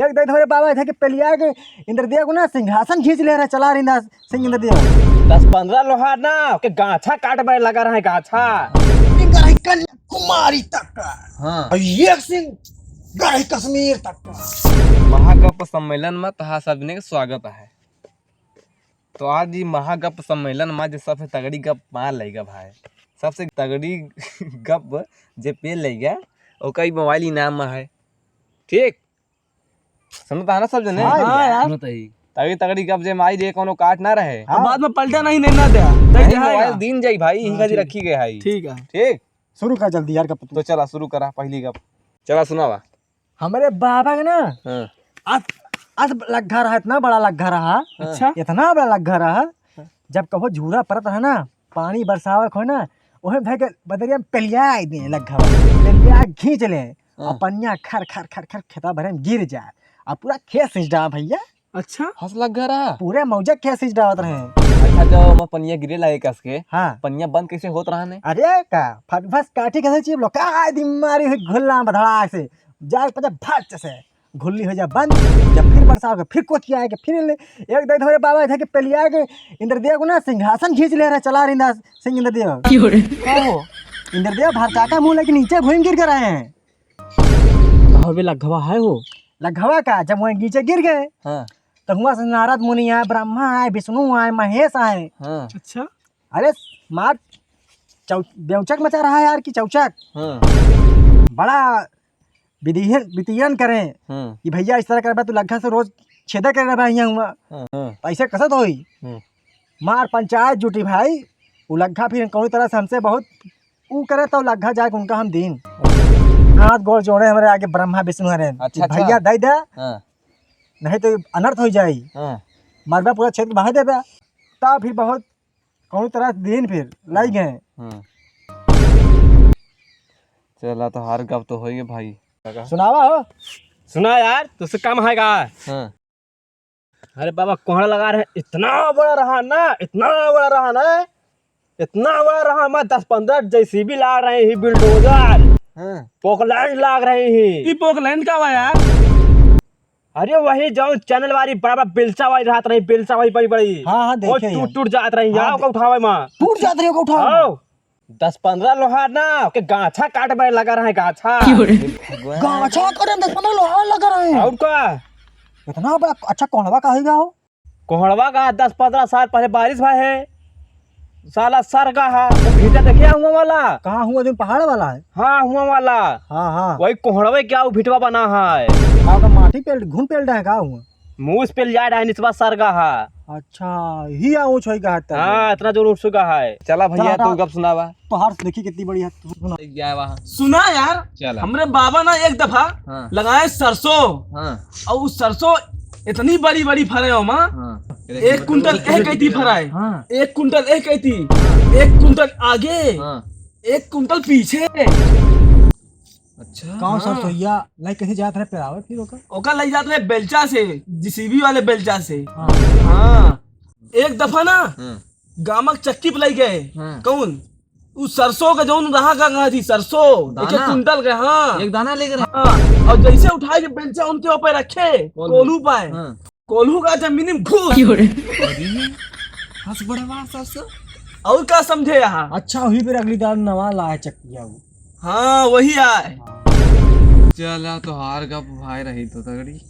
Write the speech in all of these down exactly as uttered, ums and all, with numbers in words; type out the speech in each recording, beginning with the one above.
एक दाई हमरे बाबा थे कि पेलिया के इंद्रदेव को ना सिंहासन खींच ले रहे, चला रही ना सिंह इंद्रदेव। दस पन्द्रह लोहा ना, ओके गाछा काट बरे लगा रहे, गाछा। इनका रही कन्याकुमारी तक का। हाँ। और एक सिंह गए कश्मीर तक का। महागप सम्मेलन में तहा सबने के स्वागत है। तो आज ई महागप सम्मेलन में जे सबसे तगड़ी गप मार लेगा भाई, सबसे तगड़ी गप जे पेल लेगा, ओका ई मोबाइल इनाम में है। ठीक, सुनता है ना सब जने? हाँ हाँ यार। यार। सुनत ही। तगड़ी तगड़ी गप जे मारी दे, कोनो काट ना रहे। हाँ। बाद में पलटा नहीं, नहीं ना दे। दे नहीं, दे मोबाइल यार। दीन जाई भाई, यहीं हाँ, खातिर ठीक। रखी गए है। ठीक है। ठीक। शुरू कर जल्दी यार, गप तो। चला शुरू करा पहली गप। चला सुनावा। हमरे बाबा के ना हाँ। अस, अस लग्घा रहा, इतना बड़ा लग्घा रहा। अच्छा। इतना बड़ा लग्घा रहा। जब कबो झूरा परत रहा ना, पानी बरसावे को ना, ओहे भय के बदरिया में पेलिया दे लग्घा। पेलिया खींच ले। हाँ। और पनिया खर खर खर खर खेता भरे में गिर जाए। और पूरा खेत सींच डाला भैया। अच्छा। हंस लग्घा रहा। पूरे मौजा खेत सींच डालत रहे। अच्छा, जब हम पनिया गिरे लागे कस के, हाँ। पनिया बंद कैसे होत रहा ने? अरे का, फट फस काठी कैसे चीप लो, का आए दिमारी हुई घुल्ला में धड़ाक से, जाए पजा भट से, घुल्ली हो जा बंद। जब फिर बरसात के फिर कोचिया आए के फिर ले, एक दाई हमरे बाबा थे कि पेलिया के इंद्रदेव को ना सिंहासन खींच ले रहे, चला रही ना सिंह इंद्रदेव। क्यों रे? का हो? इंद्रदेव भरचाका मुंह लेके नीचे भूमि गिर के रहे हैं। हवे लग्घवा है हो। लग्घवा का, जब वहीं नीचे गिर गए, हाँ। तो हुआ से नारद मुनि आए, ब्रह्मा आए, विष्णु आए, महेश आए। हाँ। अच्छा। अरे मार चौ-, बेउचक मचा रहा है यार कि चौचक। हाँ। बड़ा विधिहन, विधियन करें हाँ। कि भैया इस तरह करबा तो लग्घा से रोज छेदा कर रहा है यहाँ हुआ। हाँ, हाँ। तो ऐसे कसत होई। हाँ। मार पंचायत जुटी भाई, उ लग्घा फिर कौन तरह से हमसे बहुत ऊ करे तो लग्घा जाए उनका हम दीन। हाथ गोड़ जोड़े हमरे आगे ब्रह्मा विष्णु हरे अच्छा, कि अच्छा। भैया दे दे, हाँ। नहीं तो अनर्थ हो जाई। हाँ। मरबा पूरा क्षेत्र बहा देबा। तब फिर बहुत कौन तरह से दीन फिर लाई गए। हाँ। चला तो हार गप तो होइए भाई। सुनावा हो। सुना यार, तुझसे कम है का? हाँ। अरे बाबा, कोहड़ा लगा रहे, इतना बड़ा रहा ना, इतना बड़ा रहा ना, इतना बड़ा रहा, मैं दस पन्द्रह JCB ला रहे ही, bulldozer, हाँ। पोकलैंड लाग रहे ही। ई पोकलैंड का बा यार? अरे वही जौन चैनल वाली बड़ा बड़ा बेलचा वाली रहत रही, बेलचा वाली बड़ी बड़ी। हाँ, हाँ, वो देखे टूट, हैं। टूट जात रही, हाँ, आओ दे-, का उठावे माँ। टूट जात रही, का उठावे माँ। आओ। दस पन्द्रह लोहा ना, ओके गाछा काट बरे लगा रहे, गाछा। क्यों रे? भगवान। गाछा काटे में दस पन्द्रह लोहा लगा रहे हैं। और का? इतना बड़ा, अच्छा, कोहड़वा का होइगा हो? कोहड़वा का दस पन्द्रह साल पहले बारिश भा है, साला सर का है, वो भीटा देखिया हुआ वाला? कहाँ हुआ, जो पहाड़ वाला है? हाँ, हुआ वाला। हाँ, हाँ। वही कोहड़वे क्या वो भिटवा बना है। हाँ, तो माटी पेल, घुन पेल रहा है, का हुआ? मूस पेल जा रहा है, निचवा सर का है। अच्छा, ही आ ऊँच होई का है तब। हाँ, इतना जोर उठ चुका है। चला भैया, चला, तू हटा। गप सुनावा। तोहार से देखी कितनी बड़ी है, तू सुना। क्या वहाँ? सुना यार, चला। हमरे बाबा ना एक दफा हाँ। लगाए सरसों। हाँ। और उस सरसों इतनी बड़ी बड़ी फरे हो माँ। हाँ। एक कुंटल एक कैती फराए। हाँ। एक कुंटल एक कैती। एक कुंटल आगे। हाँ। एक कुंटल पीछे। अच्छा। गाँव हाँ। सरसोईया लाई कैसे जात रहे पेरावे फिर ओका? ओका लाई जात रहे बेलचा से, JCB वाले बेलचा से। हाँ। हाँ। एक दफा ना हाँ। गामक चक्की पे लाई गए। हाँ। कौन? उ सरसों का जौन रहा का कहा थी, सरसों, दाना? एक एक कुंटल के, हाँ। एक दाना लेके रहे। हाँ, और जैसे उठाए के बेलचा उनके ऊपर रखे, कोल्हू। कोल्हू पाए। हाँ। कोल्हू का जमीन में घुस। क्यों रे? अरे, हंस बड़े मार सरसों। और का समझे यहाँ? अच्छा, वही पर अगली दाल नवा लाए चक्किया वो। हाँ, वही आए। चला, तोहार गप भाई रही तो तगड़ी।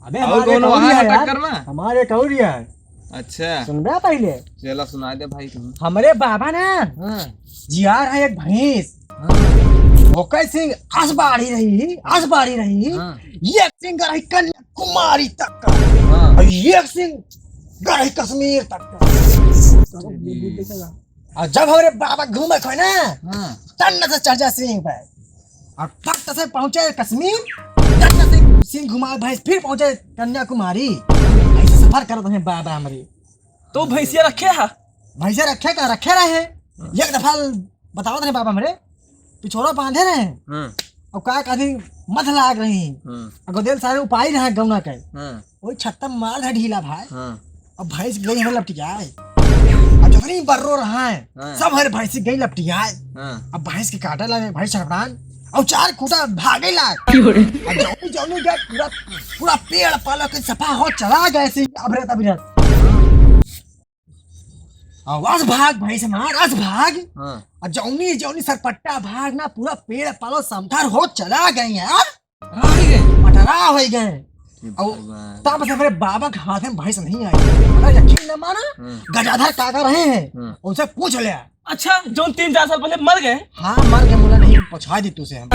अबे, और हमारे कौन एक और वहाँ ही है है यार। टक्कर में? हमारे एक और ही है। अच्छा। सुनबे पहले। चला सुना दे भाई तुम। हमरे बाबा ना हाँ। जियार है एक भैंस। हाँ। ओकर सिंह अस बाढ़ी रही, अस बाढ़ी रही। हाँ। एक सिंह गरही कन्याकुमारी तक का। हाँ। और एक सिंह गरही कश्मीर तक का। और जब हमरे बाबा घूमे खोए ना, हाँ। तन्ने से चढ़ जा सिंह पे। और फट से पहुंचे कश्मीर, तन्ने से सिंह घुमा भैंस फिर पहुंचे कन्याकुमारी। ऐसे सफर करत रहे बाबा हमरे। तो भैंसिया रखे हा? भैंसिया रखे का, रखे रहे। हाँ। एक दफा बतावत रहे बाबा हमरे, पिछोरा बांधे रहे। हाँ। और का कभी मत लाग रही। हाँ। और गदेल सारे उपाय रहे गौना के। हाँ। वही छत्ता माल है ढीला भाई। हाँ। अब भैंस गई है लपटियाए। अब जितनी बर्रो रहा है, हाँ। सब हर भैंस गई लपटियाए। हाँ। अब भैंस के काटे लगे, भैंस छटपटान। और चार खूंटा भागे लाग। और जौनी जौनी गए पूरा, पूरा पेड़ पालो के सफा हो चला गए से अबरे तबरे। और अस भाग भाई से मार, अस भाग। हाँ। और जौनी जौनी सरपट्टा भाग ना, पूरा पेड़ पालो समथर हो चला गए यार। पटरा हो गए। और तब से मेरे बाबा के हाथ में भैंस नहीं आई। अगर यकीन न माना, हाँ। गजाधर काका रहे हैं, हाँ। उनसे पूछ ले। अच्छा, जौन तीन चार साल पहले मर गए? हाँ, मर गए, मुला नहीं, पहुँचा दी तुझे हम।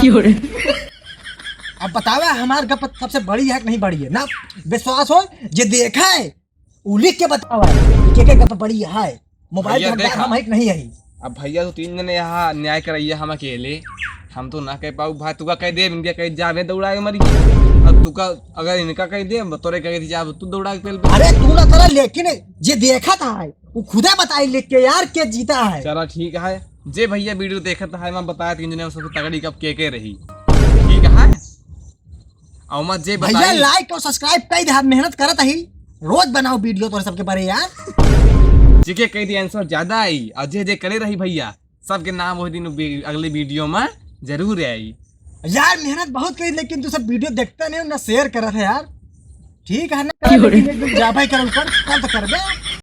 अब बतावे, हमार गप सबसे बड़ी है कि नहीं बड़ी है? ना विश्वास हो, जे देखा है, उ लिख के बतावा है, के के गप बड़ी है। मोबाइल के भैया, हकदार देखा। हम है कि नहीं है? अब भैया, तो तीन जने यहाँ न्याय करैया, हम अकेले, हम तो ना कह पाऊ भाई। तुका कह दे, इनके कह जावे दौड़ा के मरी। अब तुका, अगर इनका कह दे, तोरे कह दे, जा तू दौड़ा के पेल पे। अरे तू ना करा, लेकिन जे देखा था है, वो खुदे बताई लिख के यार, के जीता है। चला ठीक है, जे भैया वीडियो देखत है, मैं बताया तीन जने में सबसे तगड़ी कब के के रही। ठीक है, और मत जे भैया बताई। Like और subscribe कई दे, मेहनत करत ही, रोज बनाओ वीडियो तोरे सबके बारे यार। जेके कह दी answer ज्यादा आई, और जे जे करे रही भैया, सबके नाम वही दिन वी-, अगले वीडियो में जरूर आई। यार मेहनत बहुत करी, लेकिन तू सब वीडियो देखते नहीं हो, ना share करत है यार। ठीक है ना, लेकिन एक दिन जा भाई कर ऊपर, तब तो करबे।